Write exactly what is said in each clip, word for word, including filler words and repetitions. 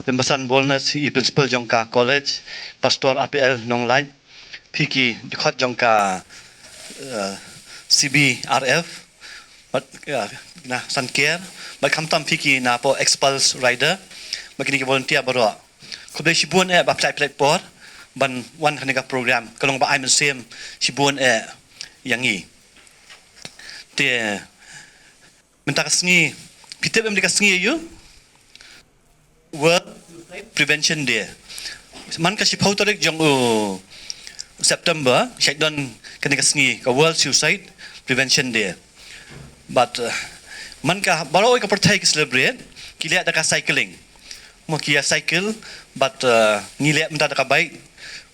Pynbasan bor na i principal jong ka college, Pastor R P L Nonglait, phi ki dkhot jong ka, eh, C B R F, bad, eh, na Sanker, bad khamtam phi ki na po Expulse Rider, bad kine ki volunteer baroh. Khublei shibun eh ba phi la pynlut por ban wan ha kane ka program, ka long ba ai mynsiem shibun eh ïa ngi. Te mynta ka sngi, phi tip em dei ka sngi aïu? World Suicide Prevention Day. Man ka shiphew tarik jong u September, shait don kane ka sngi, ka World Suicide Prevention Day. But, uh, man ka baroh ka pyrthei ki celebrate, ki leh da ka cycling. Mo ki ïa cycle, but, uh, ngi leh mynta da ka bike.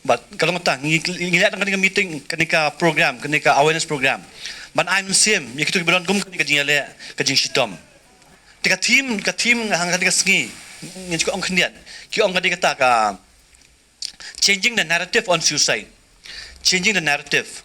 But ka long kata, ngi, ngi leh tang kane ka meeting, kane ka program, kane ka awareness program. Ban ai mynsiem ïa kito kiba don kum kane ka jingïaleh, ka jingshitom. Te ka theme, ka theme hang kane ka sngi, ngin shu ong khyndiat, ki ong ka dei kata ka changing the narrative on suicide. Changing the narrative.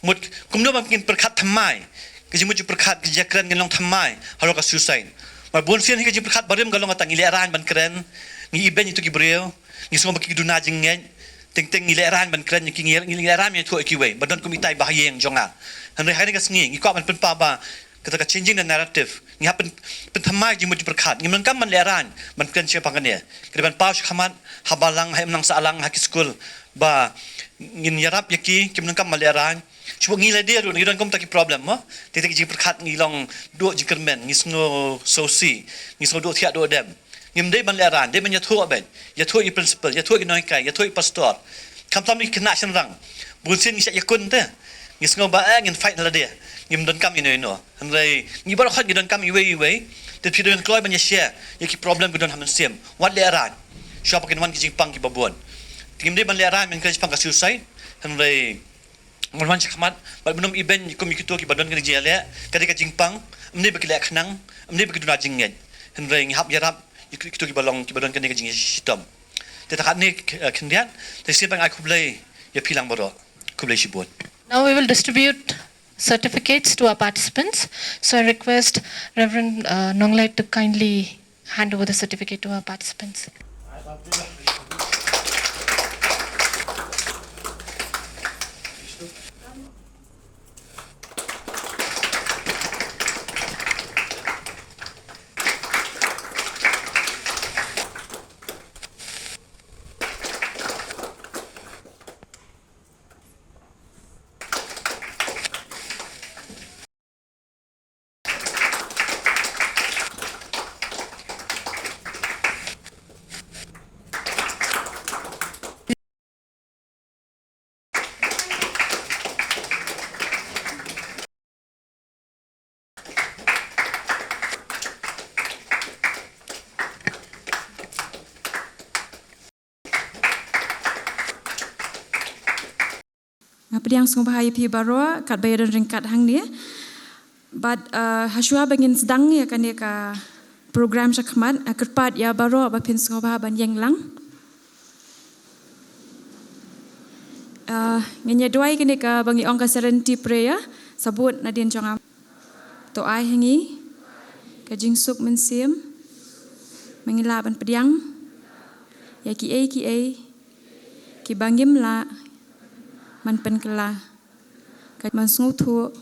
Mut kumno ba ngin pyrkhat thymmai, ka jingmut jingpyrkhat, ka jingkren, ngin long thymmai halor ka suicide. Mar bun sien hi ka jingpyrkhat barim ka long kata, ngi lehraiñ ban kren, ngi ibeiñ ïa kito ki briew, ngi sngew ba ki duna jingngeit. Teng teng ngi lehraiñ ban kren ïa ki, ngi, ngi lehraiñ ban ïathuh ïa kiwei ba don kum itai ba ha ïing jong nga. Hynrei ha kane ka sngi ngi kwah ban pynpaw ba kata ka changing the narrative. Ngi hap pyn, pynthymmai jingmut jingpyrkhat. Ngim donkam ban lehraiñ ban kren shaphang kane. Ka dei ban paw shakhmat ha balang, ha imlang sahlang, ha ki skul, ba ngin ïarap ïa ki, kim donkam ban lehraiñ. Shu ngi lade ruh ngi don kumta ki problem mo. Te te ki jingpyrkhat ngi long duh jingkyrmen, ngi sngew sngewsih, ngi sngew duh thiah duh dem. Ngim dei ban lehraiñ, dei ban ïathuh beit. Ïathuh ïa i principal, ïathuh ïa ki nonghikai, ïathuh ïa i pastor. Khamtam ïa ki khynnah shynrang. Bun sien ngi shait ïakun te, ngi sngew ba, eh, ngin fight na lade, ngim donkam ïano ïano. Hynrei ngi baroh khoit ngi donkam iwei iwei. Te phi dei ban kloi ban ïa share ïa ki problem ki don ha mynsiem. Wat lehraiñ. Shuwa ba kin wan ki jingpang kiba bun. Te ngim dei ban lehraiñ ban kren shaphang ka suicide. Hynrei ngan wan shakhmat bad mynnym ibeiñ kum ïa kito kiba don kane ka jingïaleh, ka dei ka jingpang. Ym dei ba ki leh khnang, ym dei ba ki duna jingngeit. Hynrei ngi hap ïarap ïa ki, kito kiba long, kiba don kane ka jingshitom. Te tang katne, eh, khyndiat, te shisien pat nga ai khublei ïa phi lang baroh. Khublei shibun. Now we will distribute certificates to our participants. So I request Reverend, uh, Nonglait to kindly hand over the certificate to our participants. Nga pdiang sngewbha ïa phi baroh katba ïadon ryngkat hangne. Bad, uh, hashwa ba ngin sdang ïa kane ka program shakhmat, nga kyrpad ïa baroh ba phin sngewbha ban ïeng lang. Uh, ngin ïa duwai kane kaba ngi ong ka serenity prayer, sabut nadien jong nga. To ai ha ngi ka jingsuk mynsiem ba ngin lah ban pdiang ïa kiei kiei kiba ngim lah ban pynkylla, ka ban sngewthuh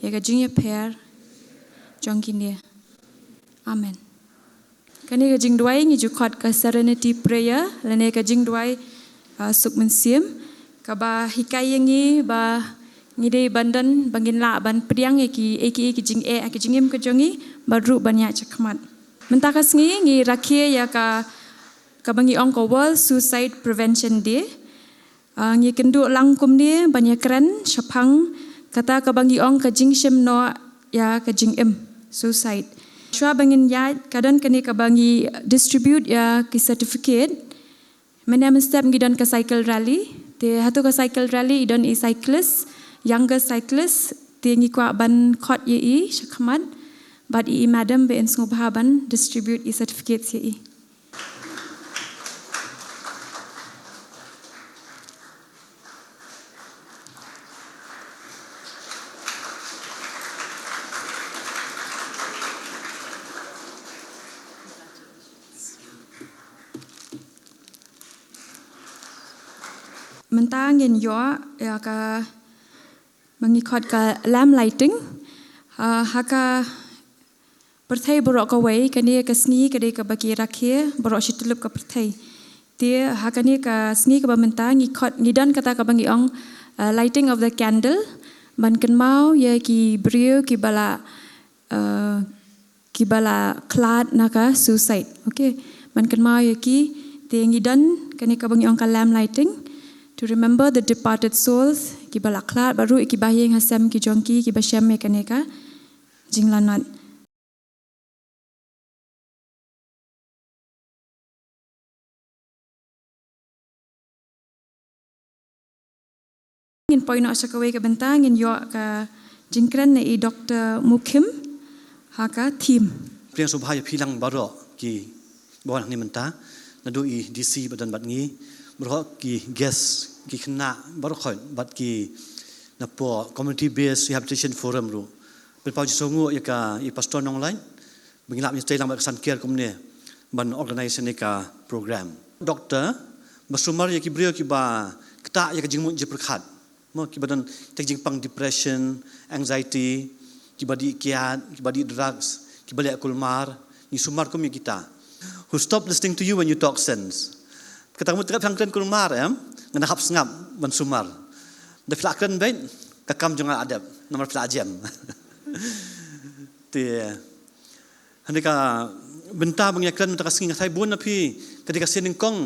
ïa ka jingïapher jong kine. Amen. Kane ka jingduwai ngi ju khot ka serenity prayer lane ka jingduwai, ah, suk mynsiem, kaba hikai ïa ngi ba ngi dei ban don, ba ngin lah ban pdiang ïa kiei kiei ki jingeh ha ki jingim ka jong ngi bad ruh ban ïaid shakhmat. Mynta ka sngi ngi rakhe ïa ka, kaba ngi ong ka World Suicide Prevention Day. Ah, ngi kynduh lang kumne ban ïakren shaphang kata kaba ngi ong ka jingshim noh ïa ka jingim, suicide. Shuwa ba ngin ïaid, ka don kane kaba ngi distribute ïa ki certificate. Mynne mynstep ngi don ka cycle rally. Te hato ka cycle rally i don i cyclist, younger cyclist, te ngi kwah ban khot ïa i shakhmat bad i, i madam ba in sngewbha ban distribute i certificate ïa i. Mynta ngin ïoh ïa ka, ma ngi khot ka lamp lighting. Ah, ha ka pyrthei baroh kawei, kane ka sngi ka dei kaba ki rakhe baroh shi tyllup ka pyrthei. Te ha kane ka sngi kaba mynta ngi khot, ngi don kata kaba ngi ong, ah, lighting of the candle, ban kynmaw ïa ki briew kiba la, ah, kiba la khlad na ka suicide. Okay. Ban kynmaw ïa ki, te ngi don kane kaba ngi ong ka lamp lighting to remember the departed souls, kiba la khlad, bad ruh ïa kiba ha ïing ha sem ki jong ki, kiba shem ïa kane ka jinglanot. Ngin poi noh sha kawei ka bynta, ngin ïoh ka jingkren na i Doktor Mukhim ha ka theme. Pdiang sngewbha ïa phi lang baroh kiba wan hangne mynta, naduh i D C ba don bad ngi, baroh ki guest, ki khynnah baroh khoit, bad ki na pdeng Community Based Rehabilitation Forum ruh. Pynpaw jingsngewnguh ïa ka, i Pastor Nonglait, ba ngi lah ban ïatreilang bad ka San Kiar kumne ban organise ïa kane ka program. Doktor, ba sumar ïa ki briew kiba ktah ïa ka jingmut jingpyrkhat. Mo, kiba don ka jingpang depression, anxiety, kiba dih kiad, kiba dih drugs, kiba leh kulmar, ngi sumar kum ïa kita. Who stop listening to you when you talk sense. Kata ka mut, te haba phi kren kulmar, em, nga nang hap sngap ban sumar. Lada phi la kren beit, ka kam jong nga la dep, namar phi la jem. Te, hynrei ka bynta ba ngi ïakren mynta ka sngi, nga tharai bun na phi ka dei ka sien nyngkong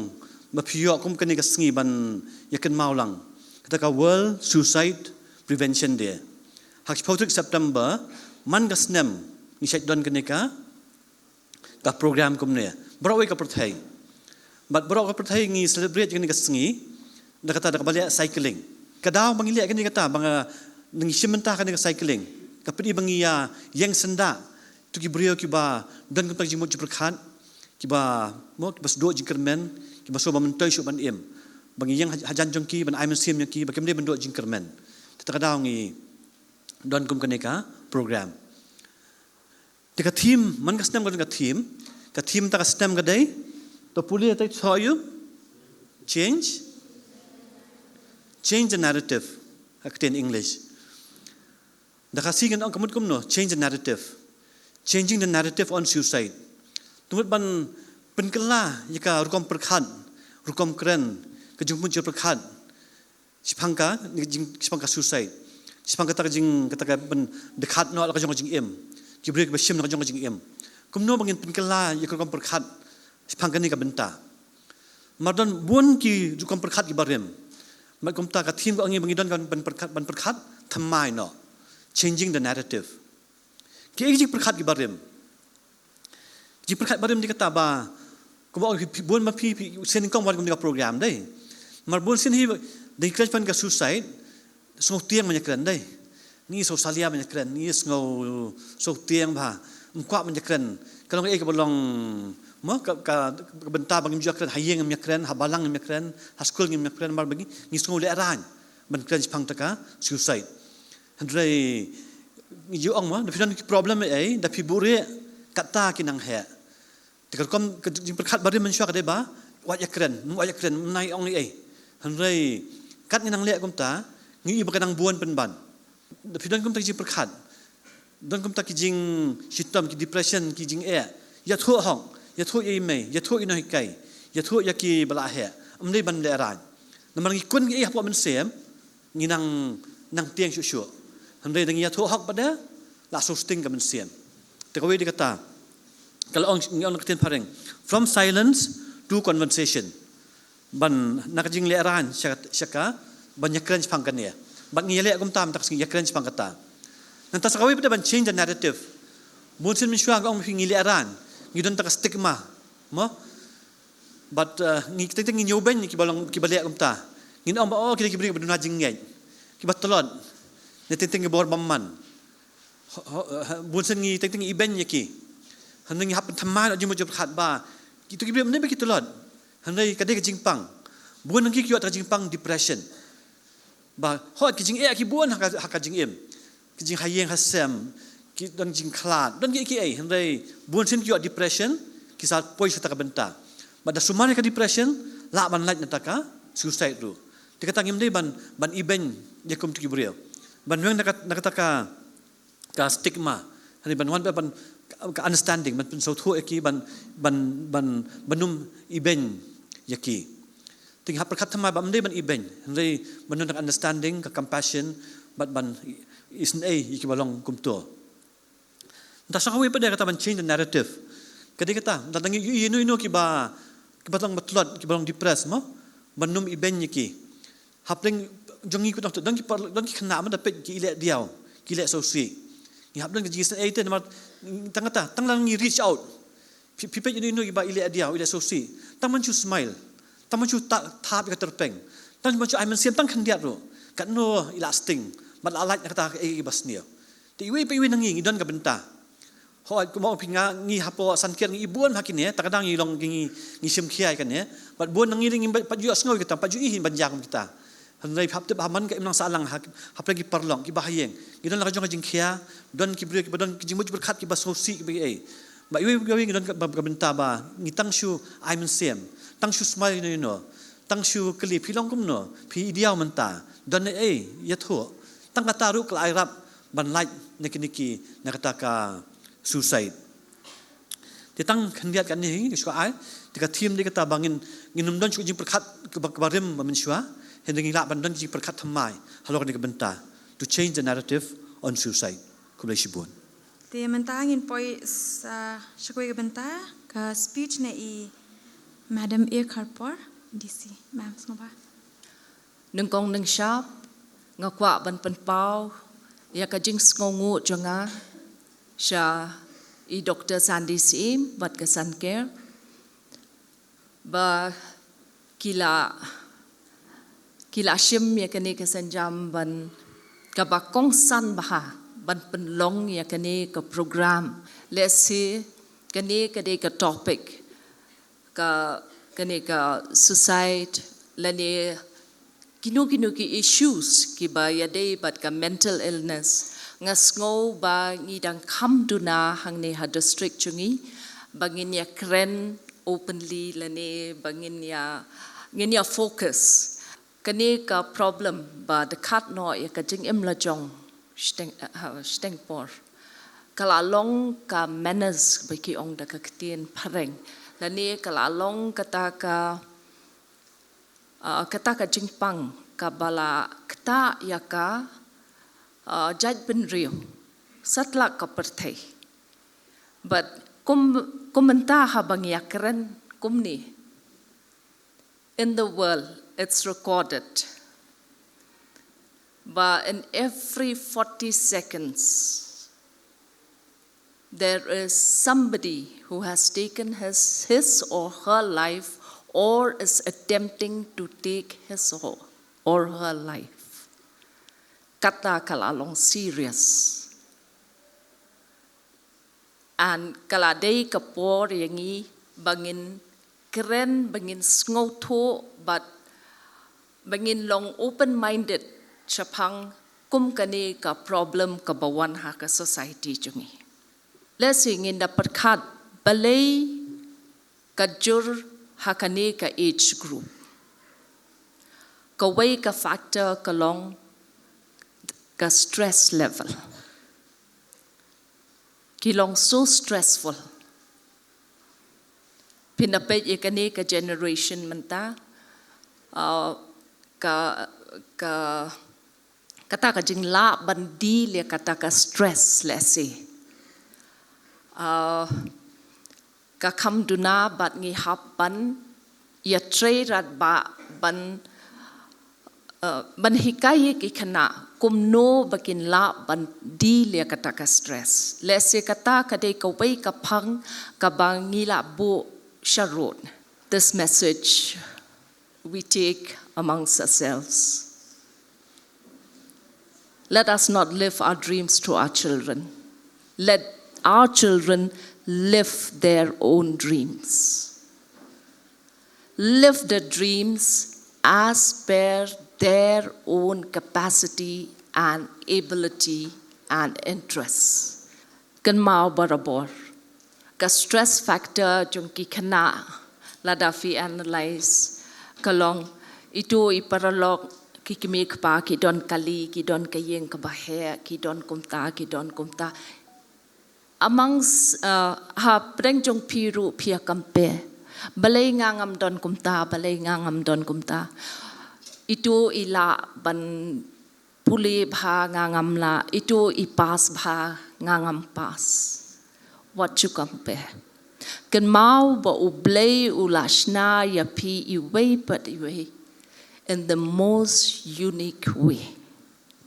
ba phi ïoh kum kane ka sngi ban ïakynmaw lang. Kata ka World Suicide Prevention Day. Ha ka shiphew tarik September man ka snem ngi shait don kane ka, ka program kumne baroh kawei ka pyrthei. Bad baroh ka pyrthei ngi celebrate kane ka sngi da kata, da kaba leh cycling. Ka daw ba ngi leh kane kata, ba nga, ngi shim bynta kane ka cycling, ka pyni ba ngi ïa ïeng syndah ïa ki briew kiba don kumta ka jingmut jingpyrkhat, kiba, mo, kiba shu duh jingkyrmen, kiba shu ba myntoi shuh ban im. Ba ngi ïeng ha, hajan jong ki, ban ai mynsiem ïa ki ba kim dei ban duh jingkyrmen. Te kata ka daw ngi don kum kane ka program. Te ka theme, man ka snem ka don ka theme, ka theme mynta ka snem ka dei, to pule, to show you, change, change the narrative, ha ka ktien English. Da ka Khasi ngi ong ka mut kumno, change the narrative. Changing the narrative on suicide. To mut ban pynkylla ïa ka rukom pyrkhat, rukom kren, ka jingmut jingpyrkhat shaphang ka, jing, shaphang ka suicide. Shaphang kata ka jing, kata ka ban dkhat noh la ka jong ka jingim. Ki briew kiba shim la ka jong ka jingim. Kumno ba ngin pynkylla ïa ka rukom pyrkhat shaphang kane ka bynta. Namar don bun ki rukom pyrkhat kiba rim. Bad kumta ka theme ka ong ba ngi don ka ban pyrkhat, ban pyrkhat thymmai noh. Changing the narrative. Kiei ki jingpyrkhat kiba rim? Jingpyrkhat ba rim dei kata ba, kumba ong phi, bun ma phi, phi sien nyngkong wan kum kane ka program dei. Namar bun sien hi, da ngi kren shaphang ka suicide, sngewtieng ban ïakren dei. Ngi sngewsalia ban ïakren, ngi sngew, sngewtieng bha, ym kwah ban ïakren. Ka long kaei kaba long, mo, ka, ka, ka bynta ba ngim ju ïakren, ha ïing ngim ïakren, ha balang ngim ïakren, ha skul ngim ïakren, namar ba ngi, ngi sngew lehraiñ ban kren shaphang kata ka suicide. Hynrei ngi ju ong, mo, lada phi don ki problem ei ei, lada phi buhrieh, katta ki nang heh. Te ka rukom ka jingpyrkhat ba rim mynshuwa ka dei ba wat ïakren, wat ïakren, ym nang ong ei ei. Hynrei kat ngi nang leh kumta, ngi ïohi ba ka nang bun pynban. Lada phi don kumta ki jingpyrkhat, don kumta ki jingshitom, ki depression, ki jingeh, ïathuh hok, ïathuh ïa i mei, ïathuh ïa i nonghikai, ïathuh ïa kiba la heh. Ym dei ban lehraiñ. Namar ngi kwah ïa i hapoh mynsiem, ngi nang, nang tieng shuh shuh. Hynrei da ngi ïathuh hok pat de, la sngewsting ka mynsiem. Te kawei dei kata, ka la ong, ngi ong ka ktien phareng, from silence to conversation. Ban, na ka jinglehraiñ sha, sha ka ban ïakren shaphang kane. Bad ngi ïaleh kumta mynta ka sngi, ïakren shaphang kata. Nangta sa kawei pat de ban change the narrative. Bun sien mynshuwa nga ong phi ngi lehraiñ, ngi don kata ka stigma, mo? Bad, eh, ngi teng teng ngi ñiewbeiñ kiba long, kiba leh kumta. Ngin ong ba, oh, kita ki briew kiba duna jingngeit, kiba tlot. Ngi teng teng ki bor bymman. Ho, ho, eh, bun sien ngi teng teng ngi ibeiñ ïa ki. Hynrei ngi hap pynthymmai noh jingmut jingpyrkhat ba kito ki briew ym dei ba ki tlot. Hynrei ka dei ka jingpang. Bun na ki ki ïoh da ka jingpang depression. Ba, hooid, ki jingeh ki bun ha ka, ha ka jingim. Ki jingha ïing ha sem, ki don jingkhlad, don kiei kiei, hynrei bun sien ki ïoh depression, ki sa poi sha kata ka bynta. Bad da sumar ïa ka depression, lah ban lait na kata ka suicide ruh. Te kata ngim dei ban, ban ibeiñ ïa kum ki briew. Ban weng na kat-, na kata ka, ka stigma. Hynrei ban wan ban, ka understanding, ban pynsngewthuh ïa ki, ban, ban, ban, ban ym ibeiñ ïa ki. Te ngi hap pyrkhat thymmai ba ym dei ban ibeiñ. Hynrei ban don ka understanding, ka compassion, bad ban isynei ïa ki ba long kumto. Nta sa kawei pat de kata ban change the narrative. Ka dei kata, nta ngi ïohi ïa ino ino kiba, kiba long ba tlot, kiba long depressed mo. Ban ym ibeiñ ïa ki. Hapdeng jong ngi kut nang tu, don ki par, don ki khynnah mynta peit ki leh diaw, ki leh sngewsih. Ngi hap don ka jingisynei te namar tang kata, tang lada ngi reach out. Phi, phi peit ino ino kiba i leh diaw, i leh sngewsih. Tang ban shu smile. Tang ban shu ta-, thap ïa ka tyrpeng. Tang ban shu ai mynsiem tang khyndiat ruh. Katno i la sting. Bad la lait na kata kaei kaba sniew. Te iwei pa iwei na ngi ngi don ka bynta. Hooid, kumba ong phi nga, ngi hapoh Saiñkher ngi i bun ha kine, ta ka dang ngi long ngi, ngi shim khia ïa kane. Bad bun na ngi ngi pat ju ïohsngew ïa kita, pat ju i hi ban ïa kum kita. Hynrei phi hap tip ba ha man ka imlang sahlang ha, hapdeng ki paralok, kiba ha ïing. Ngi don la ka jong ka jingkhia, don ki briew kiba don ki jingmut jingpyrkhat kiba sngewsih kiba ei. Ba iwei iwei ngi don ka, ba, ka bynta ba ngi tang shu ai mynsiem, tang shu smile ïa ino ino, tang shu kylli phi long kumno, phi i diaw mynta, don ei ei ïathuh. Tang kata ruh ka la ai rap ban lait na kine ki, na kata ka suicide. Te tang khyndiat kane hi ngi shu ai, te ka theme dei kata ba ngin, ngin ym don shuh ka jingpyrkhat kaba, kaba rim ba mynshuwa, hynrei ngi lah ban don ka jingpyrkhat thymmai halor kane ka bynta, to change the narrative on suicide. Khublei shibun. Te mynta ngin poi sa sha kawei ka bynta, ka speech na i Madam A Kharpor, D C. Ma'am, sngewbha. Nyngkong nyngshap, nga kwah ban pynpaw ïa ka jingsngewnguh jong nga sha i Doktor Sandy Syiem bad ka Saiñkher ba ki la, ki la shim ïa kane ka sienjam ban, kaba kongsan bha ban pynlong ïa kane ka program. Lehse kane ka dei ka topic ka, kane ka suicide lane kino kino ki issues kiba ïadei bad ka mental illness. Nga sngew ba ngi dang kham duna hangne ha district jong ngi ba ngin ïa kren openly lane ba ngin ïa, ngin ïa focus. Kane ka problem ba dkhot noh ïa ka jingim la jong shiteng, ha, shiteng por. Ka la long ka menace ba ki ong da ka ktien phareng. Lane ka la long kata ka, ah, kata ka jingpang kaba la ktah ïa ka, ah, jaitbynriew satlak ka pyrthei. But kum, kum mynta haba ngi ïa kren kumne, in the world, it's recorded. But in every forty seconds, there is somebody who has taken his, his or her life or is attempting to take his or, or her life. Kata ka la long serious. And ka la dei ka por ïa ngi ba ngin kren, ba ngin sngewthuh, bad ba ngin long open minded shaphang kum kane ka problem kaba wan ha ka society jong ngi. Lehse ngin da pyrkhat balei ka jur ha kane ka age group. Kawei ka factor ka long ka stress level. Ki long so stressful. Phin da peit ïa kane ka generation mynta, ah, ka, ka, kata ka jinglah ban deal ïa kata ka stress lehse. Ah, ka kham duna bad ngi hap ban ïatrei radbah ban, eh, ban hikai ïa ki khynnah kumno ba kin lah ban deal ïa kata ka stress. Lehse kata ka dei kawei ka phang kaba ngi lah buh sharud. This message we take amongst ourselves. Let us not live our dreams to our children. Let our children live their own dreams. Live the dreams as per their own capacity and ability and interests. Kynmaw barabor, ka stress factor jong ki khynnah, lada phi analyse, ka long Itu i paralok, ki kmie kpa ki don kali, ki don ka ïing kaba heh, ki don kumta, ki don kumta. Amongst, uh, ha pdeng jong phi ruh phi ïa compare. Balei nga ngam don kumta, balei nga ngam don kumta. Itu i lah ban pule bha, nga ngam lah, itu i pass bha, nga ngam pass. What to compare. Kynmaw ba U Blei u la shna ïa phi iwei pat iwei in the most unique way.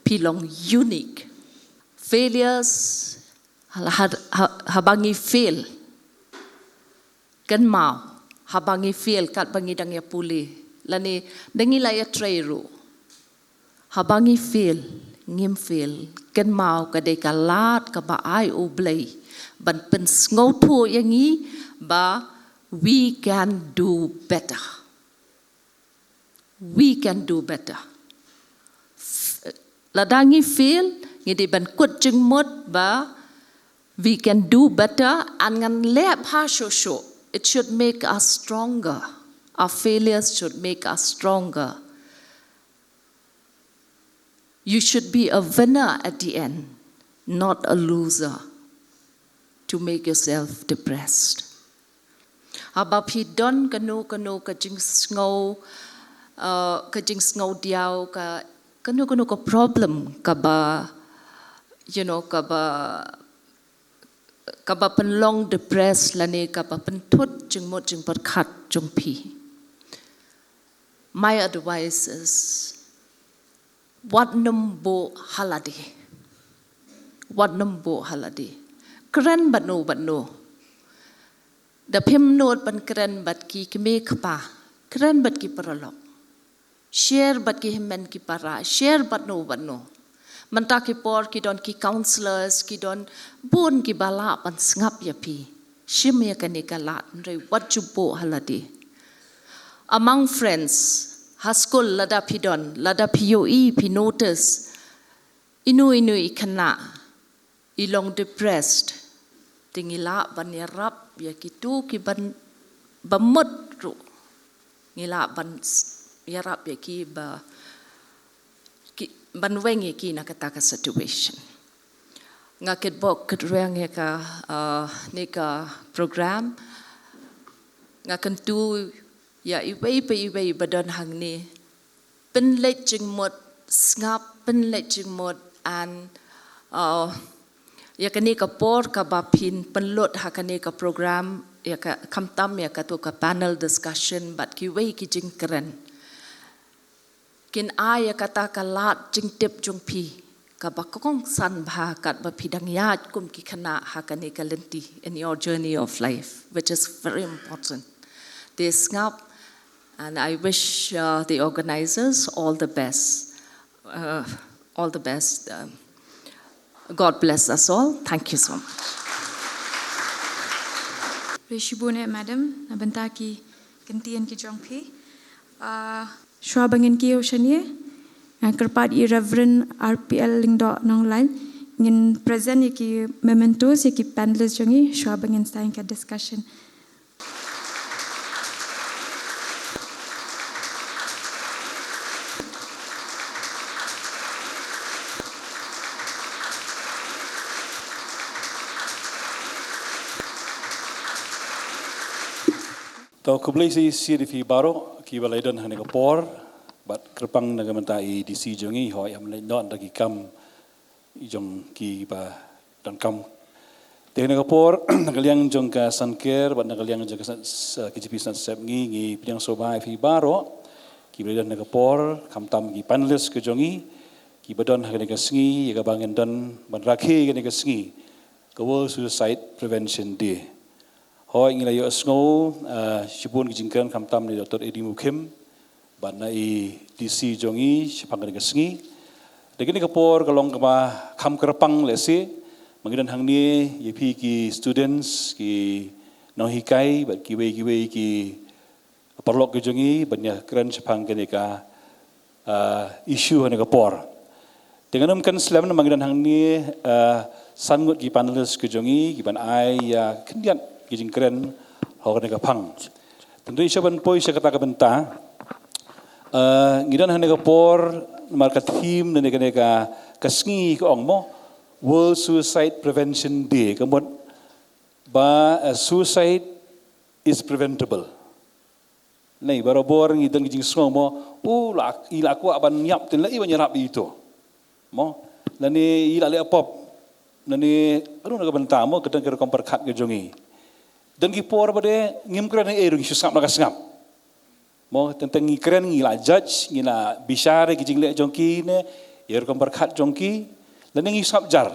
Phi long unique. Failures, ha, ha, ha, haba ngi fail, kynmaw, haba ngi fail katba ngi dang ïa pule, lane dang ngi la ïa trei ruh. Haba ngi fail, ngim fail, kynmaw ka dei ka lad kaba ai U Blei ban pynsngewthuh ïa ngi ba we can do better. We can do better. Lada ngi fail, ngi dei ban kut jingmut ba we can do better, and ngan leh bha shuh shuh. It should make us stronger. Our failures should make us stronger. You should be a winner at the end, not a loser to make yourself depressed. Haba phi don kano kano ka jingsngew, uh, ka jingsngew diaw, ka kano kano ka problem kaba, you know, kaba, kaba pynlong depressed lane kaba pynthut jingmut jingpyrkhat jong phi. My advice is, wat nym buh ha lade. Wat nym buh ha lade. Kren bad no bad no. Da phim nud ban kren bad ki kmie kpa, kren bad ki paralok. Share bad ki hynmen ki para, share bad no bad no. Mynta ki por ki don ki counselors, ki don bun kiba lah ban sngap ïa phi. Shim ïa kane ka lad, hynrei wat ju buh ha lade. Among friends, ha skul lada phi don, lada phi ïohi, phi notice ino ino i khynnah i long depressed, te ngi lah ban ïarap ïa kito kiba mut ruh. Ngi lah ban ïarap ïa ki ba, ki, ban weng ïa ki na kata ka situation. Nga kitbok kitrwiang ïa ka, uh, ne ka program. Nga kyntu ïa iwei pa iwei ba don hangne, pynleit jingmut, sngap, pynleit jingmut, and, uh, ïa kane ka por kaba phin pynlut ha kane ka program, ïa ka, khamtam ïa kato ka panel discussion bad kiwei ki jingkren, kin ai ïa kata ka lad jingtip jong phi kaba kongsan bha katba phi dang ïaid kum ki khynnah ha kane ka lynti, in your journey of life, which is very important. Te sngap, and I wish, uh, the organizers all the best. Uh, all the best. Um, God bless us all. Thank you so much. Khublei shibun eh, Madam, na bynta ki kyntien ki jong phi. Uh, shuwa ba ngin kiew shane, nga kyrpad ïa i Reverend R P L Lyngdoh Nonglait, ngin present ïa ki mementos ïa ki panelists jong ngi shuwa ba ngin sa ïa ka discussion. To, khublei shibun ïa phi baroh kiba la ïadon ha kane ka por, bad kyrpang na ka bynta i D C jong ngi, hooid, ym leit noh da ki kam jong kiba donkam. Te ha kane ka por, na ka liang jong ka SANKER bad na ka liang jong ka Sna-, s-, K J P Sngap Sep ngi, ngi pdiang sngewbha ïa phi baroh kiba la ïadon ha kane ka por, khamtam ki panelists ki jong ngi kiba don ha kane ka sngi, ïa kaba ngin don ban rakhe ïa kane ka sngi, ka World Suicide Prevention Day. Hooid, ngi la ïohsngew, ah, shibun ki jingkren khamtam na i Doctor Eddie Mukhim bad na i D C jong ngi shaphang kane ka sngi. Te kane ka por ka long kaba kham kyrpang lehse ba ngi don hangne, ïa phi ki students, ki nonghikai bad kiwei kiwei ki paralok ki jong ngi ban ïakren shaphang kane ka, ah, issue ha kane ka por. Te ngan ym kren slem namar ngi don hangne, ah, san ngut ki panelists ki jong ngi kiban ai ïa khyndiat ki jingkren ha kane ka phang. Te hynrei shuwa ban poi sha kata ka bynta, Uh, ngi don ha kane ka por, namar ka theme na kane ka, ka sngi ka ong mo, World Suicide Prevention Day. Ka mut ba, uh, suicide is preventable. Nei, barabor ngi don ki jingsngew mo, u la, i la kwah ban ïap, te la i ban ïarap ïa ito. Mo, lane i la leh pop. Lane, aduh na ka bynta mo, ka don ka rukom pyrkhat ka jong i. Don ki por ba de, ngim kren ei ruh ngi shu sngap na ka sngap. Mo, teng teng ngi kren ngi la judge, ngi la bishar ïa ki jingleh jong ki ne, ïa rukom pyrkhat jong ki, lane ngi sngap jar.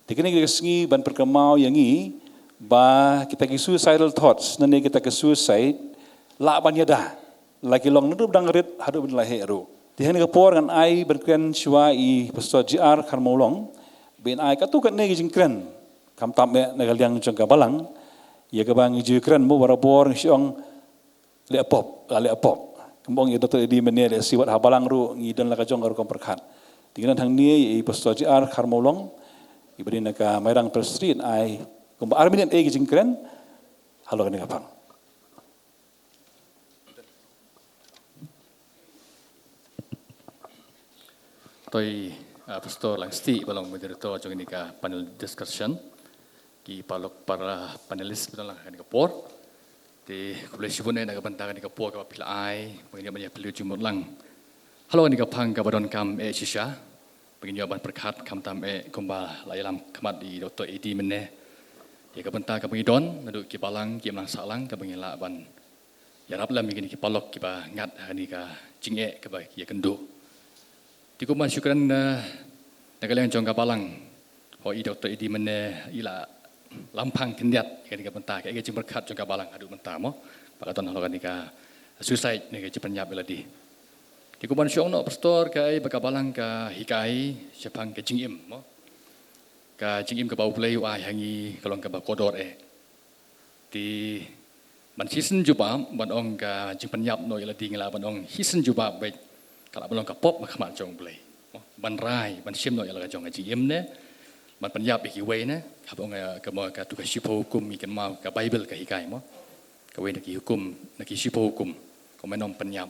Te kane ka sngi ban pynkynmaw ïa ngi, ba kita ki suicidal thoughts, lane kita ki suicide, lah ban ïada, la ki long naduh ba dang rit, haduh ba la heh ruh. Te ha kane ka por ngan ai ban kren shuwa ïa i Pastor J R Kharmawlong, ban ai katto katne ki jingkren, khamtam eh na ka liang jong ka balang, ïa kaba ngi ju kren mo barabor ngi shu ong, leh pop, la leh pop. Kumba ong i Doctor Eddie mynne lehse wat ha balang ruh ngi don la ka jong ka rukom pyrkhat. Te ngi don hangne i Pastor J R Kharmawlong, iba dei na ka Mairang Presbytery, ai kumba ar minit eh ki jingkren halor kane ka phang. Toi, ah, Pastor Langstieh ba long moderator jong kane ka panel discussion. Ki paralok, para panelist ba don lang ha kane ka por. Te khublei shibun eh na ka bynta kane ka por kaba phi la ai, ba ngin ïoh ban ïa phylliew jingmut lang halor kane ka phang kaba donkam eh shisha, ba ngin ïoh ban pyrkhat khamtam eh kumba la ïalam khmat i Doctor Eddie mynne, ïa ka bynta kaba ngi don naduh ki balang ki imlang sahlang, kaba ngin lah ban ïarap lem ïa kine ki paralok kiba ngat ha kane ka jingeh kaba ki ïakynduh. Te kumba shu kren na, na ka liang jong ka balang, ho i Doctor Eddie mynne i la lam phang khyndiat ïa kane ka bynta, kaei ka jingpyrkhat jong ka balang haduh mynta mo, ba ka don halor kane ka suicide ne ka jingpynïap ïa lade. Te kumba shu ong noh Pastor, kaei ba ka balang ka hikai shaphang ka jingim mo, ka jingim kaba U Blei u ai ha ngi ka long kaba kordor eh. Te ban shisien jubab, ban ong ka jingpynïap noh ïa lade ngi lah ban ong shisien jubab beit, ka lah ban long ka pop ha khmat jong U Blei. Ban rai, ban shim noh ïa la ka jong ka jingim ne, ban pynïap ïa kiwei ne, haba ong, eh, ka mo, katu ka shiphew hukum ngi kynmaw ka Baibl ka hikai mo. Kawei na ki hukum, na ki shiphew hukum, kaba men ym pynïap.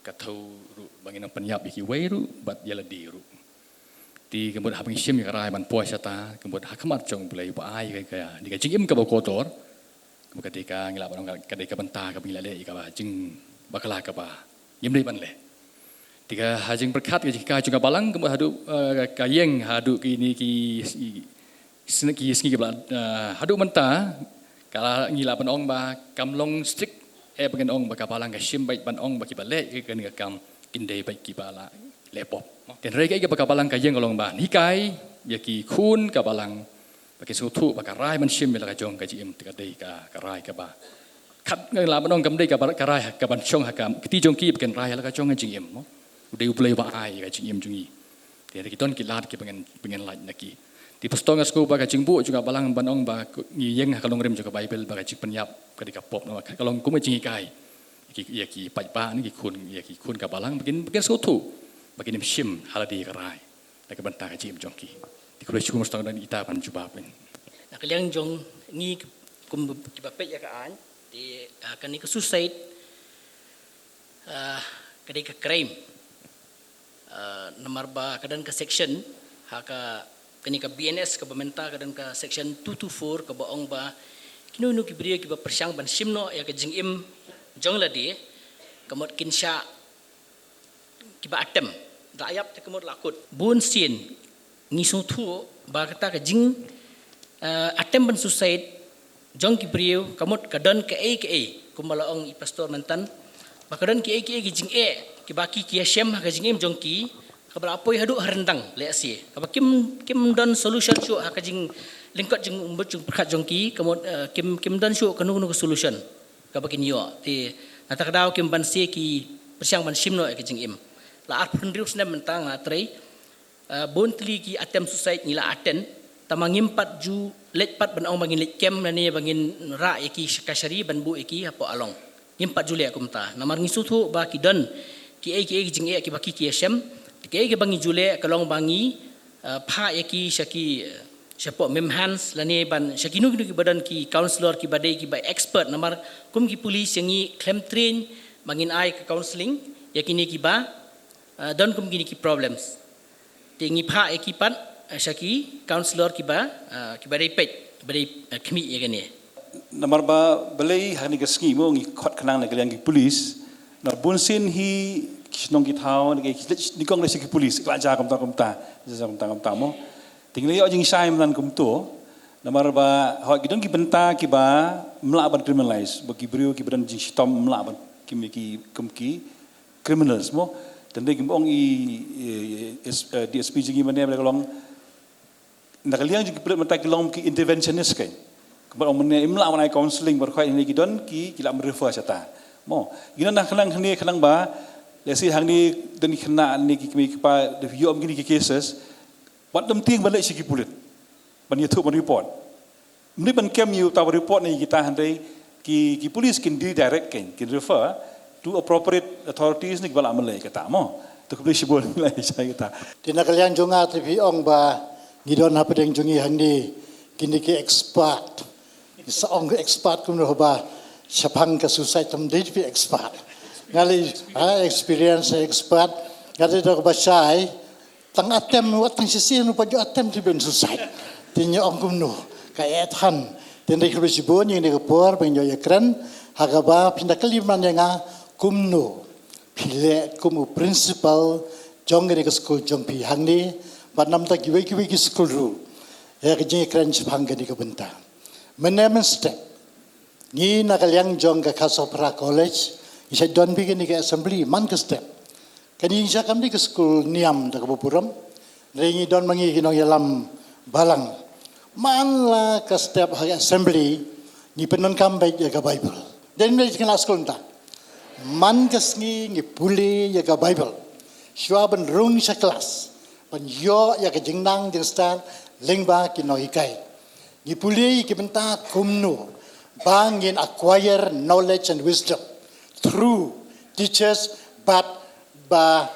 Ka thew ruh ba ngin ym pynïap ïa kiwei ruh bad ïa lade ruh. Te ka mut haba ngi shim ïa ka rai ban poi shata, ka mut ha khmat jong U Blei ba ai ka, ka, ka jingim kaba kordor. Ka mut ka dei ka ngi lah ban ong ka dei ka bynta kaba ngi la leh ïa kaba jingbakla kaba ngim dei ban leh. Te ka ha jingpyrkhat ka jinghikai jong ka balang, ka mut haduh, eh, ka ïeng haduh kine ki, ki sngi, ki sngi kiba la, eh, haduh mynta, ka la, ngi lah ban ong ba kam long strict eh ba ngin ong ba ka balang ka shim beit ban ong ba kiba leh ïa kane ka kam kin dei beit kiba la leh pop. Hynrei kaei kaba ka balang ka ïeng ka long ban hikai ïa ki khun ka balang ba kin sngewthuh ba ka rai ban shim ïa la ka jong ka jingim te ka dei ka, ka rai kaba, kat ngi lah ban ong kam dei ka ba, ka rai ka ban shong ha ka kti jong ki ba kin rai ïa la ka jong ka jingim mo. U dei U Blei ba ai ïa ka jingim jong ngi. Te ki don ki lad kiba ngin, ba ngin lait na ki. Te Pastor, nga sngew ba ka jingbuh jong ka balang ban ong ba ngi ïeng ha ka longrim jong ka Baibl ba ka jingpynïap ka dei ka pop, namar ka long kum ka jinghikai ïa ki, ïa ki paidbah ne ki khun, ïa ki khun ka balang ba kin, ba kin sngewthuh ba kin ym shim ha lade ka rai na ka bynta ka jingim jong ki. Te khublei shibun Pastor, don ita ban jubab. Na ka liang jong ngi kum kiba peit ïa ka aiñ, te, ah, kane ka suicide, ah, ka dei ka crime. Ah, namar ba ka don ka section ha ka, kane ka B N S kaba mynta ka don ka section two two four kaba ong ba kino kino ki briew kiba pyrshang ban shim noh ïa ka jingim jong lade, ka mut kin shah kiba attempt. Da ïap te ka mut la kut. Bun sien ngi sngewthuh ba kata ka jing, eh, attempt ban suicide jong ki briew ka mut ka don kaei kaei, kumba la ong i Pastor mynta, ba ka don kaei kaei ki jingeh kiba ki, ki ïashem ha ka jingim jong ki, kaba la poi haduh ha ryndang lehse, kaba kim, kim don solution shuh ha ka jinglyngkot jingmut jingpyrkhat jong ki, ka mut, eh, kim, kim don shuh kano kano ka solution kaba kin ïoh. Te na kata ka daw kim banse ki pyrshang ban shim noh ïa ka jingim. La arphew hynriew snem mynta nga trei, eh, bun tylli ki attempt suicide ngi la attend, tangba ngim pat ju leit pat ban ong ba ngin leit kem lane ba ngin rah ïa ki ka shari ban buh ïa ki hapoh along. Ngim pat ju leh kumta. Namar ngi sngewthuh ba ki don kiei kiei ki jingeh kiba ki, ki ïashem. Te kiei kiba ngi ju leh ka long ba ngi, eh, phah ïa ki sha ki, eh, shapoh MIMHANS lane ban sha kino kino kiba don ki counselor kiba dei kiba expert, namar kum ki police ïa ngi khlem train ba ngin ai ka counselling, ïa kine kiba, uh, don kum kine ki problems. Te ngi phah ïa ki pat, uh, sha ki counselor kiba, uh, kiba dei peit, ba dei, uh, khmih ïa kane. Namar ba balei ha kane ka sngi mo ngi khot khnang na ka liang ki police. Na bun sien hi ki shnong ki thaw na ki, ki, ki kong na ki police, ka la ja kumta kumta, ja kumta kumta mo. Te ngi la ïoh jingshai mynta kumto. Namar ba hooid ki don ki bynta kiba ym lah ban criminalize, ba ki briew kiba don jingshitom ym lah ban, ki, ki, kum ki criminals mo. Te hynrei kumba ong i, i, i, S-, eh, D S P jong ngi mynne ba ka long, na ka liang jong ki pulit mynta ki long ki interventionist kein. Kumba ong mynne ym lah ban ai counselling, ba hooid hangne ki don ki, ki lah ban refer shata. Mo, ngi na khnang hangne khnang ba, let's say hangne don ki khynnah hangne ki kmie ki kpa, da ïoh kum kine ki cases, wat dam tieng ban leit sha ki pulit ban ïathuh ban report. Ym dei ban kem ïa uta u report ne kita, hynrei ki, ki police kin redirect kein, kin refer to appropriate authorities ne kiba lah ban leh kata mo. To khublei shibun, la ïa shai kata. Te na ka liang jong nga te phi ong ba ngi don hapdeng jong ngi hangne kine ki expert. Ngi sa ong expert kumno ba shaphang ka suicide, tam dei phi expert. Nga lei, ha, experience expert. Nga dei da kaba shai. Tang atem, wat tang shisien ruh pat ju atem te ban suicide. Te ngi ong kumno, ka eh than. Te hynrei khublei shibun ïa kane ka por ba ngi ïoh ïakren, ha kaba phin da kylli man ïa nga kumno phi leh kum u principal jong kane ka skul jong phi hangne, bad namar kiwei kiwei ki skul ruh. Ïa ka jingïakren shaphang kane ka bynta. Mynne mynstep ngi na ka liang jong ka Khasophra College, ngi sa don bha kane ka assembly man ka step. Kane ngi sa kam dei ka skul niam da kaba burom. Hynrei ngi don ma ngi ki nongïalam balang. Man la ka step ha ka assembly, ngi pyndonkam beit ïa ka Bible. Dei ne em kine ki skul mynta? Man ka sngi ngi pule ïa ka Bible. Shuwa ban rung sha klas, ban ïoh ïa ka jingnang jingstad lyngba ki nonghikai. Ngi pule ïa ki bynta kumno ba ngin acquire knowledge and wisdom through teachers, bad ba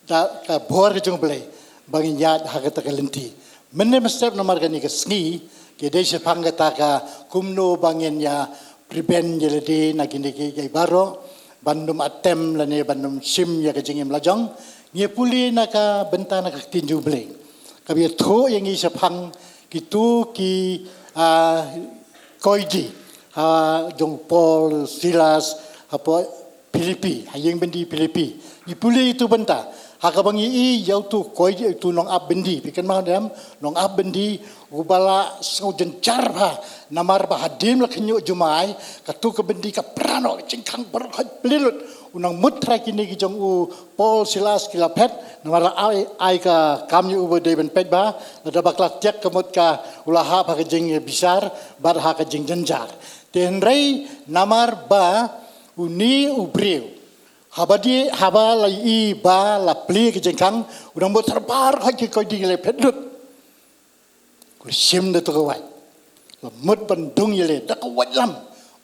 da ka bor ka jong U Blei ba ngin ïaid ha kata ka lynti. Mynne mynstep namar kane ka sngi ki dei shaphang kata ka kumno ba ngin ïa prevent ïa lade na kine kiei kiei baroh, ban ym atem lane ban ym shim ïa ka jingim la jong. Ngi pule na ka bynta na ka ktien jong U Blei kaba ïathuh ïa ngi shaphang kito ki, ah, koidi, ha, jong Paul, Silas, hapoh Philippi, ha ïing byndi Philippi. Ngi pule ïa uto u bynta ha kaba ngi i ïa uto u koidi, uto u nongap byndi. Phi kynmaw ne em, nongap byndi uba la sngewjynjar bha namar ba hadien la khynñiuh jumai, kato ka byndi ka pra noh, ka jingkhang baroh ka plie lut. U nang mut trai kine ki jong u Paul, Silas ki la phet, namar la ai, ai ka kam ïa u ba dei ban peit bha, lada ba ka la tiak ka mut ka, u la hap ha ka jingbishar bad ha ka jingjynjar. Te hynrei namar ba une u briew, haba die, haba la i ba la plie ka jingkhang, u nang mut trai baroh ki koidi ki la phet lut. Ko shim da to ka wait. La mut ban dung ïa lade da ka wait lam.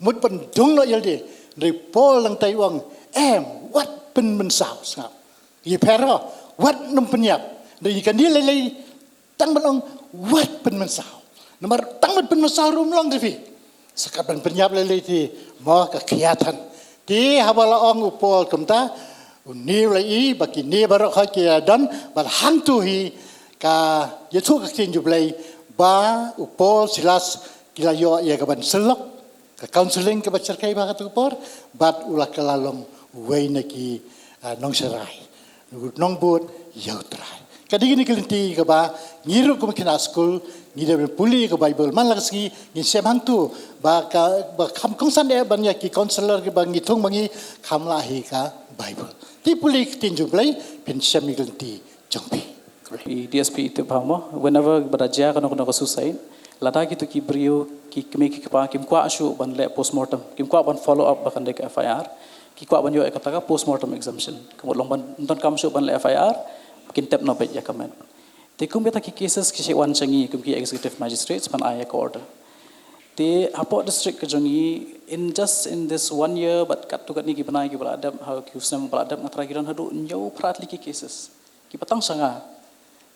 Mut ban dung noh ïa lade. Hynrei Paul nangta u ong, em, wat pynmynsaw, sngap. Ïa pher ho, wat nym pynïap. Hynrei kane lei lei, tang ban ong, wat pynmynsaw. Namar tang ban pynmynsaw ruh ym long te phi. Sa katba pynïap lei lei te, mo ka khia than. Te haba la ong u Paul kumta, une u la i ba kine baroh ki ïa don, bad hangto hi ka ïathuh ka ktien jong U Blei ba u Paul, Silas ki la ïoh ïa ka ban syllok, ka counselling kaba shyrkhei bha kato ka por, bad u la kylla long uwei na ki, ah, nongsharai, u nongbud ïa U Trai. Ka dei kane ka lynti kaba ngi ruh kum ki khynnah skul ngi dei ban pule ïa ka Bible man la ka sngi, ngin shem hangto ba ka, ba kham kongsan eh ban ïa ki counselor kiba ngi thung ma ngi, kham lah hi ka Bible. Te pule ïa ka ktien jong U Blei, phin shem ïa ka lynti jong phi. I D S P i tip bha mo, whenever ba da jia kano kano ka suicide, lada kito ki briew, ki kmie ki kpa kim kwah shuh ban leh postmortem, kim kwah ban follow up ba kan dei ka F I R, ki kwah ban ïoh ïa kata ka postmortem exemption. Ka mut long ban, ym donkam shuh ban leh F I R, kin tep noh beit ïa ka met. Te kum kita ki cases ki sa wan sha ngi kum ki executive magistrates ban ai ïa ka order. Te hapoh district ka jong ngi, in just in this one year, bad katto katne ki bnai kiba la dep, ha ki snem ba la dep, nga tharai ki don haduh hynñiew phra tylli ki cases kiba tang sha nga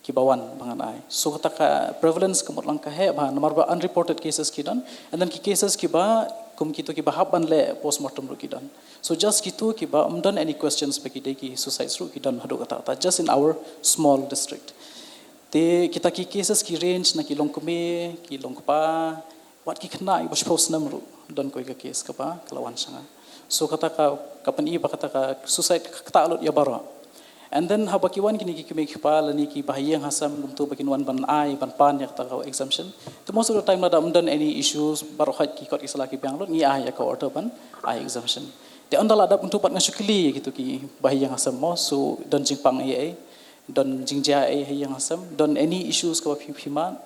kiba wan ba ngan ai. So kata ka prevalence ka mut lang ka heh bha namar ba unreported cases ki don, and then ki cases kiba Kum kito kiba hap ban leh postmortem ruh ki don. So just kito kiba ym don any questions ba ki dei ki suicides ruh ki don haduh katta katta, just in our small district. Te kita ki cases ki range na ki longkmie, ki longkpa, wat ki khynnah kiba shiphew snem ruh don kawei ka case kaba ka la wan sha nga. So kata ka, ka pyni ba kata ka suicide ka ktah lut ïa baroh. And then haba ki wan kine ki kmie ki kpa lane ki bahaïing hasem kumto ba kin wan ban ai ban pan ïa kata ka exemption, te most of the time lada ym don any issues, baroh hait ki kot ki sla ki biang lut, ngi ai ïa ka order ban ai exemption. Te ynda la dep kumto pat nga shu kylli ïa kito ki bahaïing hasem mo, so don jingpang ei ei, don jingjia ei ha ïing hasem, don any issues kaba phi phi mad.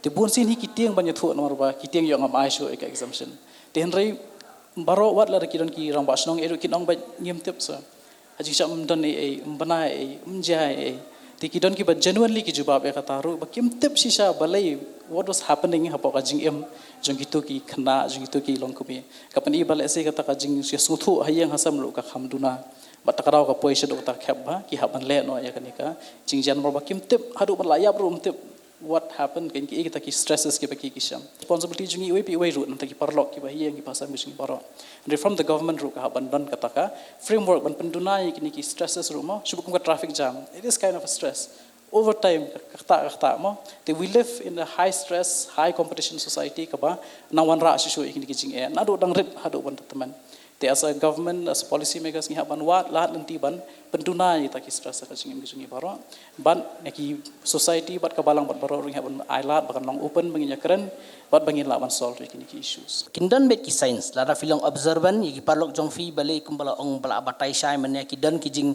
Te bun sien hi ki tieng ban ïathuh namar ba ki tieng ïoh ngam ai shuh ïa ka exemption. Te hynrei baroh wat lada ki don ki rangbah shnong ei ruh kin ong ba ngim tip sa. Ha jingshah ym don ei ei, ym bna ei ei, ym jia ei ei. Te ki don kiba genuinely ki jubab ïa kata ruh ba kim tip shisha balei what was happening hapoh ka jingim jong kito ki khynnah, jong kito ki longkmie. Ka pyni ba lehse kata ka jingïasngewthuh ha ïing hasem ruh ka kham duna. Bad ta ka daw ka poi shaduh kata ka khep ba ki hap ban leh noh ïa kane ka jingjia namar ba kim tip, haduh ban la ïap ruh ym tip what happened, kein kiei kita ki stresses kiba ki ki shem. Responsibility jong ngi iwei pa iwei ruh, nangta ki paralok kiba ha ïing, kiba ha sem, ki jong ngi baroh. And from the government ruh ka hap ban don kata ka framework ban pynduna ïa kine ki stresses ruh mo, shu kum ka traffic jam. It is kind of a stress. Over time ka ktah, ka ktah mo. Te we live in a high stress, high competition society kaba nang wanrah shuh shuh ïa kine ki jingeh, naduh dang rit haduh ban da tymmen. Te as a government, as policy makers, ngi hap ban wad lad lynti ban pynduna ïa kita ki stress ha ka jingim ka jong ngi baroh. Bad na ki society bad ka balang bad baroh ruh ngi hap ban ai lad ba kan long open, ba ngin ïakren bad ba ngin lah ban solve ïa kine ki issues. Kin don beit ki signs, lada phi long observant, ïa ki paralok jong phi, balei kumba la ong ba la batai shai mynne, ki don ki jing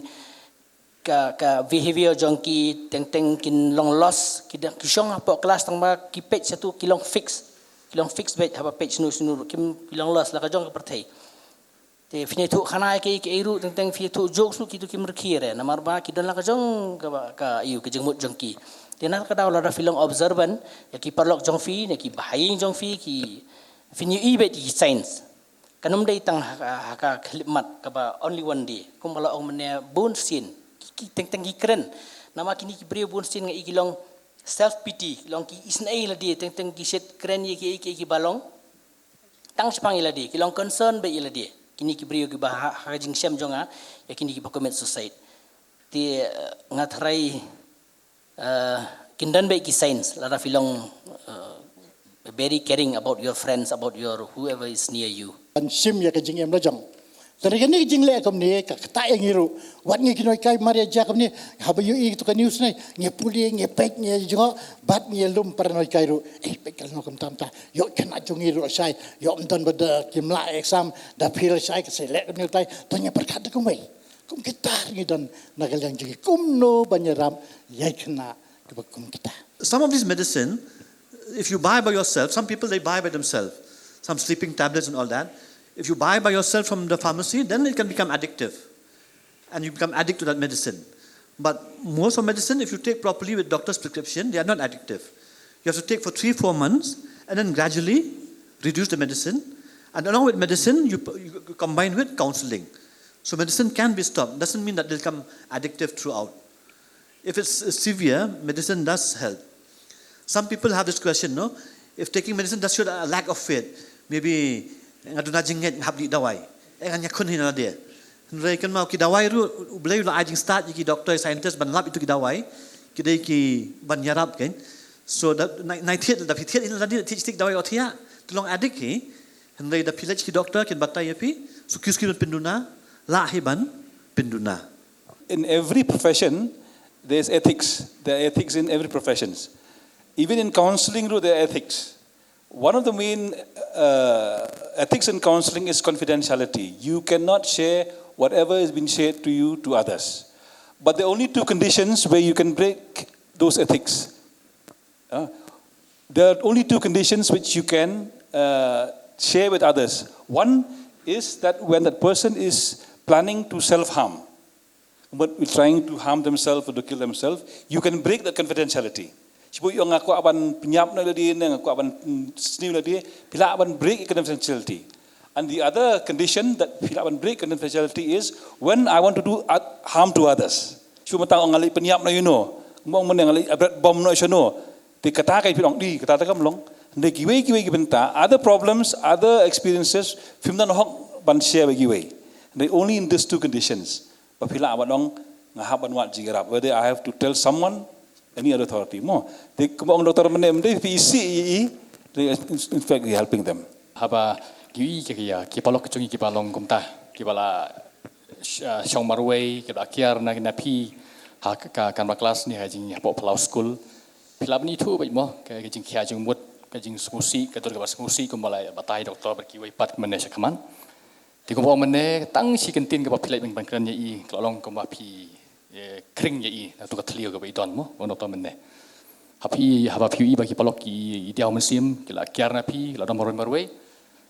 ka, ka behavior jong ki teng teng kin long lost, ki dang, ki shong hapoh class tang ba ki peit shatu ki long fix. Ki long fix beit, haba peit shano shano ruh kim, ki long lost la ka jong ka pyrthei. Te phin ïathuh khana ïa ki, ki ei ruh teng teng phin ïathuh jokes ruh kito kim rkhie re, namar ba ki don la ka jong ka, ka, ïa ka jingmut jong ki. Te na ka daw lada phi long observant, ïa ki paralok jong phi, ïa ki bahaïing jong phi, ki phin ïohi beit ki signs. Kan ym dei tang ha, ha ka khyllipmat kaba only one day. Kumba la ong mynne bun sien. Ki, ki teng teng ki kren. Namar kine ki briew bun sien nga i ki long self pity, long ki isynei ïa lade, teng teng ki shet kren ïa ki, ïa ki, ïa ki ba long. Tang shaphang ïa lade, ki long concern beit ïa lade. Kine ki briew kiba ha, ha ka jingshem jong nga, ïa kine kiba commit suicide. Te, eh, nga tharai Uh, kin don beit ki signs, lada phi long, uh, very caring about your friends, about your whoever is near you. Ban shim ïa ka jingim la jong. Tang kane ka jingleh kumne ka ktah ïa ngi ruh. Wat ngi ki nonghikai mar ïa jia kumne. Haba ïohi to ka news ne, ngi pule, ngi peit, ngi jngoh, bad ngi lum para nonghikai ruh. Eh, peit ka long kumta kumta. Ïoh khynnah jong ngi ruh shai. Ïoh ym don ba da kim lah exam, da fail shai, ka sa leh kumne utai. To ngi pyrkhat da kumwei. Kum kita ngi don na ka liang jong ngi, kumno ban ïarap ïa ki khynnah kiba kum kita. Some of this medicine, if you buy by yourself, some people, they buy by themselves, some sleeping tablets and all that. If you buy by yourself from the pharmacy, then it can become addictive. And you become addict to that medicine. But most of medicine, if you take properly with doctor's prescription, they are not addictive. You have to take for three, four months, and then gradually reduce the medicine. And along with medicine, you, you combine with counseling. So medicine can be stopped. Doesn't mean that they'll become addictive throughout. If it's severe, medicine does help. Some people have this question, no? If taking medicine does show a lack of faith, maybe nga duna jingngeit, nga hap dih dawai. Eh, ngan ïakhun hi na lade. Hynrei kynmaw, ki dawai ruh, U Blei u la ai jingstad ïa ki doctor, scientist ban lap ïa kito ki dawai. Ki dei ki ban ïarap, kan. So da, na, na thied, da phi thied hi na lade, thied, thied dawai, oh thiah, to long addict hi. Hynrei da phi leit ki doctor, kin batai ïa phi, suki suki ban pynduna, lah hi ban pynduna. In every profession, there's ethics. There are ethics in every professions. Even in counseling ruh, there are ethics. One of the main, uh, ethics in counseling is confidentiality. You cannot share whatever has been shared to you to others. But there are only two conditions where you can break those ethics. Uh, there are only two conditions which you can, uh, share with others. One is that when that person is planning to self-harm, but trying to harm themselves or to kill themselves, you can break the confidentiality. Shibun ong nga kwah ban pynïap noh ïa lade ne nga kwah ban, mm, sniew ïa lade, phi lah ban break confidentiality. And the other condition that phi lah ban break confidentiality is when I want to do, uh, harm to others. Shibun mynta ong nga leit pynïap noh ïano, ong mynne nga leit bret bom noh shano. Te kata ka phi ong di, kata te kam long. Hynrei kiwei kiwei ki bynta, other problems, other experiences, phim don hok ban share bad kiwei. Hynrei only in these two conditions. Ba phi lah ban ong nga hap ban wad jingïarap, whether I have to tell someone, any other authority mo. Te kumba ong doktor mynne, ym dei phi isih ïa i, in fact you're helping them. Haba ki ïohi ki, ki paralok jong ngi kiba long kumta, kiba la sh-, ah, shong marwei, kiba la kiar na, na phi ha ka, ka kamra klas ne ha jingïapoh phyllaw skul. Phi lah ban ithuh beit mo ka, ka jingkhia jingmut, ka jingsngewsih, ka dur kaba sngewsih kumba la batai doktor bad kiwei pat mynne shakhmat. Te kumba ong mynne, tang shi kyntien kaba phi leit ban, ban kren ïa i ka la long kumba phi, eh, khring ïa i na tu ka thliew kaba i don mo, ong doktor mynne. Haba phi, haba phi ïohi ba ki paralok ki, i diaw mynsiem, ki la kiar na phi, ki la don marwei marwei.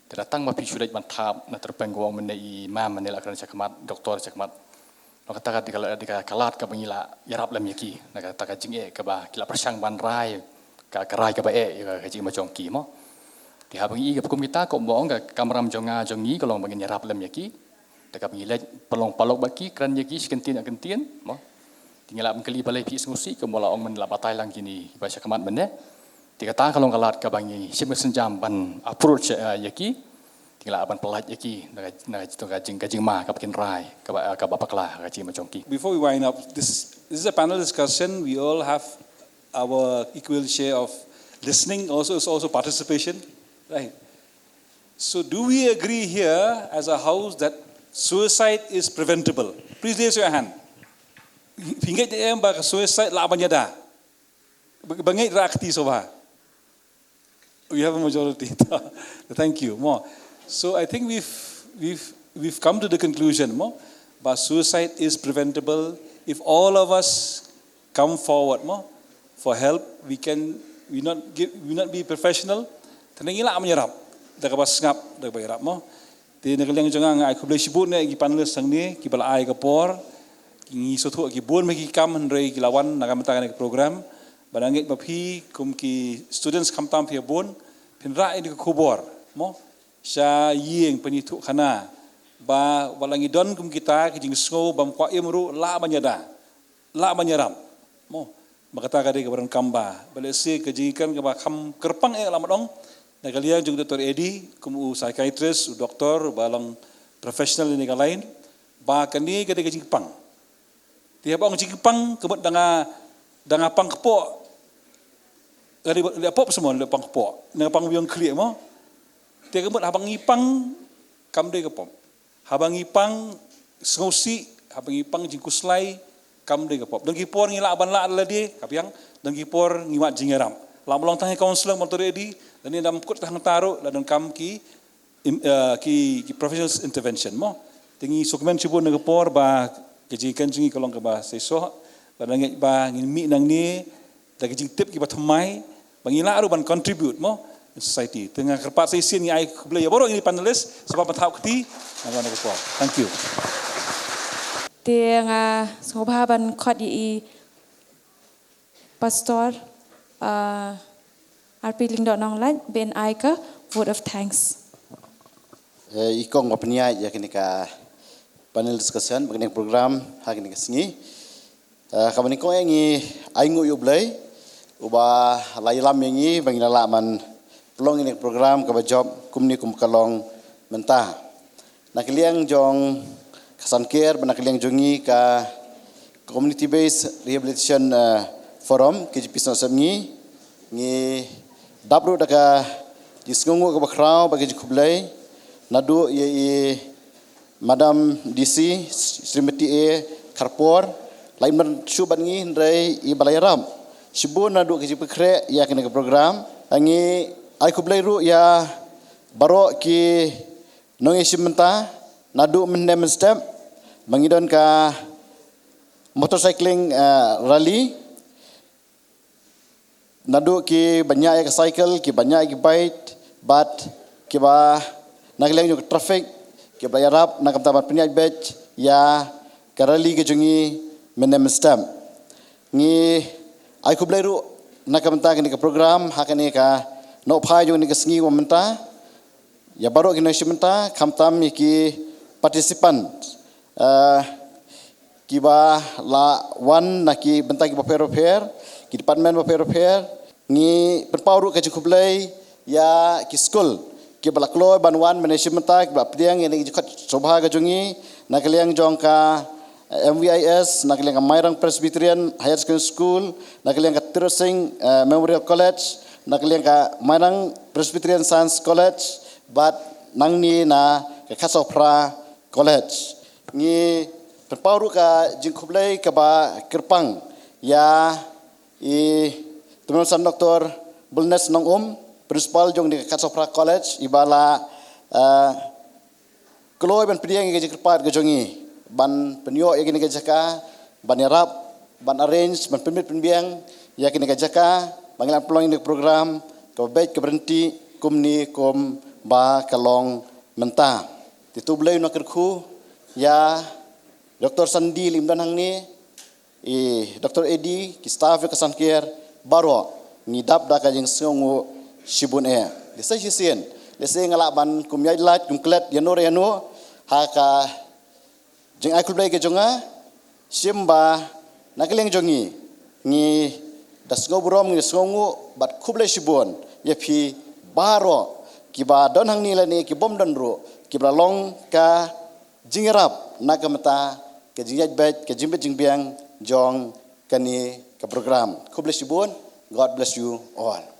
Te la tang ba phi shu leit ban thap na tyrpeng, kumba ong mynne, i mam mynne la kren shakhmat, doktor shakhmat. Long kata ka dei ka, dei ka lad kaba ngi lah ïarap lem ïa ki na kata ka jingeh kaba ki la pyrshang ban rai ka, ka rai kaba eh ïa ka, ka jingma jong ki mo. Te haba ngi ïohi ka kum kita, kumba ong ka kamram jong nga jong ngi ka long ba ngin ïarap lem ïa ki. Te kaba ngi leit pynlong paralok bad ki, kren ïa ki shi kyntien ar kyntien mo. Te ngi lah ban kylli balei phi sngewsih, kumba la ong mynne, la batai lang kine kiba shakhmat mynne. Te kata ka long ka lad kaba ngi shim ka sienjam ban approach, eh, ïa ki. Te ngi lah ban pyllait ïa ki na ka, na ka, ka jing, ka jingma kaba kin rai, kaba, kaba bakla ha ka jingma jong ki. Before we wind up, this, this is a panel discussion. We all have our equal share of listening. Also, it's also participation, right? So, do we agree here as a house that suicide is preventable? Please raise your hand. Phi ngeit ne em ba ka suicide lah ban ïada? Ba, ba ngeit rah kti sngewbha. We have a majority. Thank you. Mo. So I think we've, we've, we've come to the conclusion mo, ba suicide is preventable if all of us come forward mo, for help. We can, we not give, we not be professional. Te ngi lah ban ïarap da kaba sngap, da kaba ïarap mo. Te na ka liang jong nga, nga ai khublei shibun ïa ki panelist hangne kiba la ai ka por. Ngi sngewthuh ki bun ma ki kam, hynrei ki la wan na ka bynta kane ka program. Bad nga ngeit ba phi kum ki students khamtam phi bun, phin rah ïa ka khubor mo sha ïing, pynithuh khana ba wat la ngi don kum kita ki jingsngew bym kwah im ruh, lah ban ïada, lah ban ïarap mo. Ba kata ka dei kaba donkam ba, ba lehse ka jingkren kaba kham kyrpang eh lah ban ong, na ka liang jong u Doctor Eddie kum u psychiatrist, u doktor ba long professional ïa kane ka line, ba kane ka dei ka jingpang. Te haba ong jingpang, ka mut da nga, da nga pang kpoh. Ka dei, dei pop semua, dei pang kpoh. Nga pang biang khlieh mo. Te ka mut haba ngi pang, kam dei ka pop. Haba ngi pang sngewsih, haba ngi pang jingkhuslai, kam dei ka pop. Don ki por ngi lah ban lah da lade, ka biang, don ki por ngi wad jingïarap. Lah ban long tang ïa counselor, mut ready, lane da ym kut tang taro, lah donkam ki im-, eh, ki, ki professional intervention mo. Te ngi sngewkmen shibun na ka por ba ka jingkren jong ngi ka long kaba seisoh, ba nga ngeit ba ngin mih nangne da ka jingtip kiba thymmai, ba ngi lah ruh ban contribute mo in society. Te nga kyrpad sa shisien, ngi ai khublei ïa baroh ngi panelist, sngewbha ban thap kti, ngan wan na ka por. Thank you. Te nga sngewbha ban khot ïa i Pastor, ah, Arpit Lyngdoh Nonglait, ban ai ka vote of thanks. Eh, i kong ba pynïaid ïa kane ka panel discussion, ba kane ka program ha kane ka sngi. Eh, kaba nyngkong eh ngi ai nguh ïa U Blei uba la ïalam ïa ngi ba ngi la lah ban pynlong ïa kane ka program kaba jop kumne kum ka long mynta. Na ka liang jong ka Saiñ Ker bad na ka liang jong ngi ka Community Based Rehabilitation, eh, Forum, K G P Snoh Sepngi, ngi dap ruh da ka jingsngewnguh kaba khraw bad ka jingkhublei naduh ïa i Madam D C, Srimati A Kharpor, la im shuh bad ngi hynrei iba la ïarap shibun naduh ka jingpynkhreh ïa kane ka program. Ngi ai khublei ruh ïa baroh ki nongïashim bynta naduh mynhynne mynstep ba ngi don ka motorcycling, eh, rally. Naduh kiba ñiah ïa ka cycle, kiba ñiah ïa ki bike, bad kiba na ka liang jong ka traffic, kiba ïarap na ka bynta ban pynïaid beit ïa ka rally ka jong ngi mynhynne mynstep. Ngi ai khublei ruh na ka bynta kane ka program ha kane ka nohphai jong kane ka sngi ba mynta. Ïa baroh ki nongïashim bynta, khamtam ïa ki participant, eh, kiba la wan na ki bynta kiba pher bapher, ki department bapher bapher, ngi pynpaw ruh ka jingkhublei ïa ki skul kiba la kloi ban wan mynne shibun mynta, kiba la pdiang ïa kane ka jingkhot sngewbha ka jong ngi na ka liang jong ka, eh, M V I S, na ka liang ka Mairang Presbyterian Higher Secondary School, na ka liang ka Tirot Sing, eh, Memorial College, na ka liang ka Mairang Presbyterian Science College, bad nangne na ka Khatsawphra College. Ngi pynpaw ruh ka jingkhublei kaba kyrpang ïa i Tymmen San Doktor Bulnes Nongum, Principal jong kane ka Khatsawphra College, iba la, eh, kloi ban pdiang ïa ka jingkyrpad ka jong ngi ban pynïoh ïa kane ka jaka, ban ïarap, ban arrange, ban pynbit pynbiang ïa kane ka jaka ba ngi lah pynlong ïa kane ka program kaba beit kaba ryntih kumne kumba ka long mynta. Te to U Blei un kyrkhu ïa Doktor Sandi, lymdon hangne i Doktor Eddie, ki staff ïa ka Sunker baroh. Ngi dap da ka jingsngewnguh shibun eh. Lehse shisien, lehse nga lah ban kum ïaid lait kum klet ïano re ïano ha ka jingai khublei ka jong nga, shim ba na ka liang jong ngi, ngi da sngew burom, ngi da sngewnguh bad khublei shibun ïa phi baroh kiba don hangne lane ki bym don ruh, kiba la long ka jingïarap na ka bynta ka jingïaid beit, ka jingbit jingbiang jong kane ka program. Khublei shibun. God bless you all.